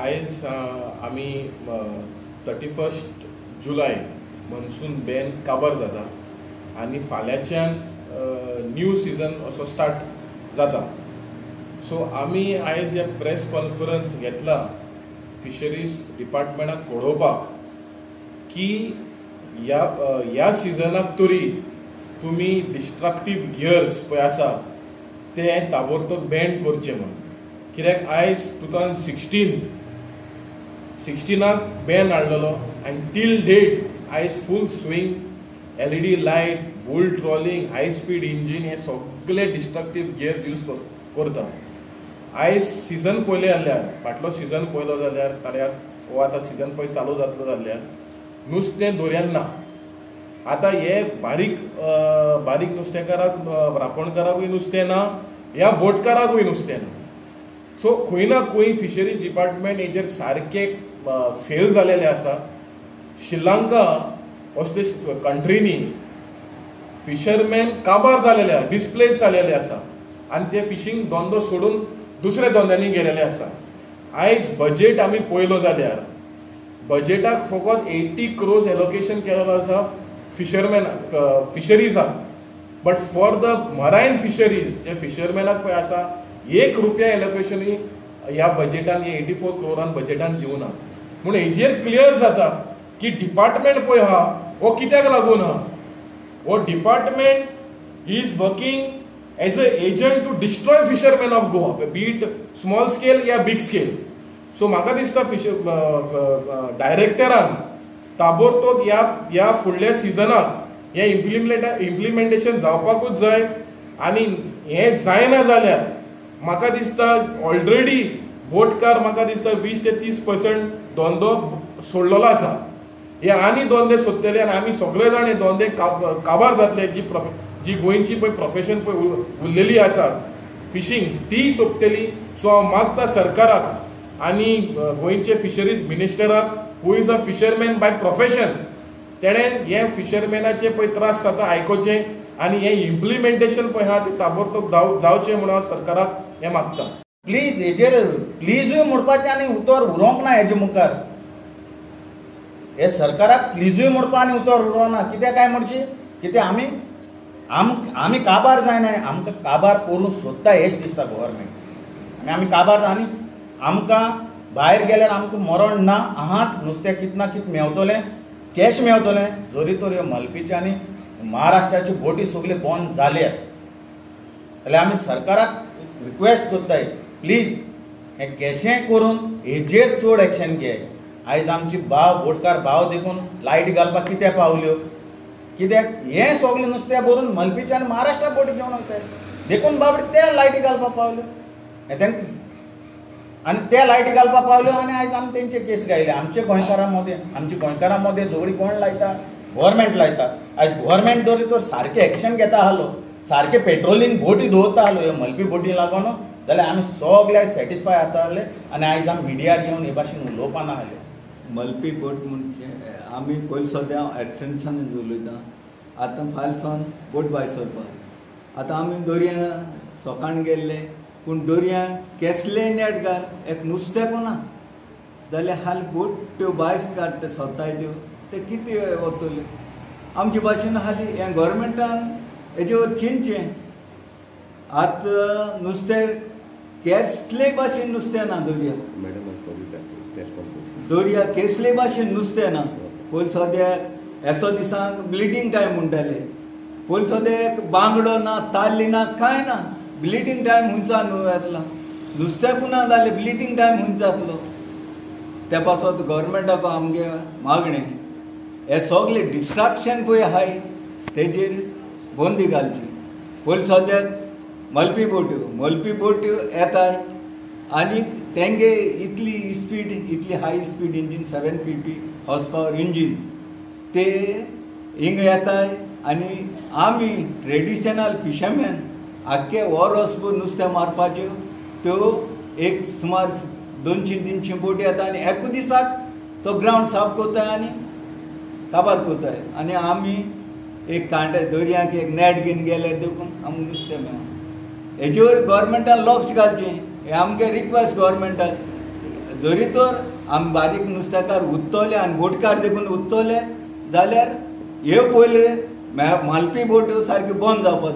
आयज आमी 31 जुलय monsoon Ben काबार जाता आनी फाल्यांच्यान न्यू सिजन असो स्टार्ट जाता. सो आमी आयज हे प्रेस कॉन्फरन्स घेतला फिशरीज डिपार्टमेंटाक कळोवपाक की ह्या सिजनाक तरी तुमी डिस्ट्रक्टीव गियर्स पळय आसा ते ताबडतोब बॅन करचे म्हूण. कित्याक आयज 2016 बॅन हाडलेलो आनी टील डेट आयज full swing LED light, bull trawling, high speed engine हे सगळे डिस्ट्रक्टीव गियर्स यूज करता. आयज सिजन पळयलें जाल्यार, फाटलो सिजन पळयलो जाल्यार फाल्यां हो आतां सिजन पळय चालू जातलो जाल्यार नुस्तें दर्यान ना. आतां हे बारीक बारीक नुस्तेकाराक, रांपणकाराकूय नुस्तें ना, ह्या बोटकाराकूय नुस्तें ना. सो खंय ना खंय फिशरीज डिपार्टमेंट हेजेर सारकें फेल जालेलें आसा. श्रीलंका असले कंट्रीनी फिशरमॅन काबार जालेले आसा, डिस्प्लेस जालेले आसा आनी ते फिशींग धंदो सोडून दुसऱ्या धंद्यांनी गेलेले आसा. आयज बजेट आमी पळयलो जाल्यार बजेटाक फकत 80 crores allocation केलेलो आसा फिशरमॅनाक, फिशरीजाक, but for the marine fisheries जे फिशरमॅनाक पळय आसा 1 रुपया एलोकेशनूय ह्या बजेटान, 84 crores बजेटान दिवना. म्हूण हेजेर क्लियर जाता की डिपार्टमेंट पळय आहा हो कित्याक लागून आहा. हो department is working as a agent to destroy fishermen of Goa, be it small scale या बिग स्केल. सो म्हाका दिसता फिशर डायरेक्टरान ताबडतोब ह्या फुडल्या सिजनाक हें इम्प्लिमेंटेशन जावपाकूच जाय आनी हें जायना जाल्यार म्हाका दिसता ऑलरेडी बोटकार म्हाका दिसता 20 ते 30% धंदो सोडलेलो आसा. हे आनी धंदे सोदतले आनी आमी सगळे जाण हे धंदे काबार जातले. जी गोंयची पळय प्रोफेशन पळय उरलेली आसा फिशींग ती सोंपतली. सो हांव मागता सरकाराक आनी गोंयचे fisheries मिनिस्टराक, who is a fisherman by profession, तेणें हे फिशरमॅनाचे पळय त्रास जाता आयकोचें आनी हें इम्प्लिमेंटेशन पळय आहा तें ताबडतोब जावचें म्हणून हांव सरकाराक हें मागता. प्लीज हेजेर प्लिजूय म्हणपाचें आनी उतर उरोवंक ना हेजे मुखार. हे सरकाराक प्लिजूय म्हणपा आनी उतर उरोवंक ना. कित्याक काय म्हणची, कित्याक आमी आमी काबार जायना, आमकां काबार करूंक सोदता हेच दिसता गव्हर्मेंट. आनी आमी काबार आनी आमकां भायर गेल्यार आमकां मरण ना, आहाच नुस्तें कित ना कित मेवतलें, कॅश मेवतलें. जरी तर ह्यो मलपीचे आनी महाराष्ट्राच्यो बोटी सगल्यो बंद जाल्यात जाल्यार आमी सरकाराक रिक्वेस्ट करताय, प्लीज हें कशें करून हेजेर चड एक्शन घे. आयज आमची भाव बोटकार भाव देखून लायटी घालपाक कित्याक पावल्यो, कित्याक हें सगळें नुस्तें भरून मलपीचे आनी महाराष्ट्रा बोटी घेवन वताय, देखून बाबडे ते लायटी घालपाक पावल्यो हें तांकां आनी ते लायटी घालपाक पावल्यो आनी आयज आमी तेंचे केस गायले. आमचे गोंयकारां मदें, आमच्या गोंयकारां मदें झगडी कोण लायता, गव्हर्मेंट लायता. आयज गव्हर्मेंट दवरली तर सारकें एक्शन घेता आहलो, सारकें पेट्रोलिंग बोटी दवरता आहलो ह्यो मलपी बोटी लागून, जाल्यार आमी सगळे सॅटिस्फाय जाता आहले आनी आयज आमी मिडियार येवन हे भाशेन उलोवपा ना आहले. मलपी बोट म्हणजे आमी पयलीं सद्या एक्सटेंशन उलयता, आतां फाल्यां सावन बोट भायर सरपाक. आतां आमी दर्या सकाळ गेल्ले, पूण दर्या केसले नेट घाल एक नुस्तें ना जाल्यार हाल बोट त्यो भायर काडटा सोदताय त्यो ते कितें वतले आमचे भाशेन. हाली हें गव्हर्मेंटान हेजेर चिंतचें. आतां नुस्तें केसले भाशेन नुस्तें ना दर्या, दर्या केसले भाशेन नुस्तें ना. पयलीं सद्याक एसो दिसांक ब्लिडींग टायम म्हणटाले, पयलीं सद्याक बांगडो ना, ताल्ली ना, कांय ना. ब्लिडींग टायम खंयचो न्हू येतलो, नुस्त्याकू ना जालें ब्लिडींग टायम खंयचो जातलो. त्या पासत गव्हर्मेंटाक आमगे मागणें हे सगळे डिस्ट्रक्शन पळय आहाय तेजेर बंदी घालची. पयलीं सद्याक मलपी बोट्यो, मलपी बोट्यो येताय आनी तेंगे इतली स्पीड, इतली high speed engine 750 horse power engine ते हिंगा येताय आनी आमी ट्रेडिशनल फिशरमॅन आख्खे वरसभर नुस्तें मारपाच्यो त्यो एक सुमार 200-300 बोटी येता आनी एकू दिसाक तो ग्रावंड साफ करताय आनी काबार करताय आनी आमी एक कांटे दर्याक एक नेट घेवन गेले देखून आमकां नुस्तें मेळना. हेजेर गव्हर्मेंटान लक्ष घालचें, हें आमगे रिक्वेस्ट गव्हर्मेंटाक. जरी तर आमी बारीक नुस्तेकार उत्तले आनी बोटकार देखून उत्तले जाल्यार हे पयले मालपी बोट सारकी बंद जावपाक.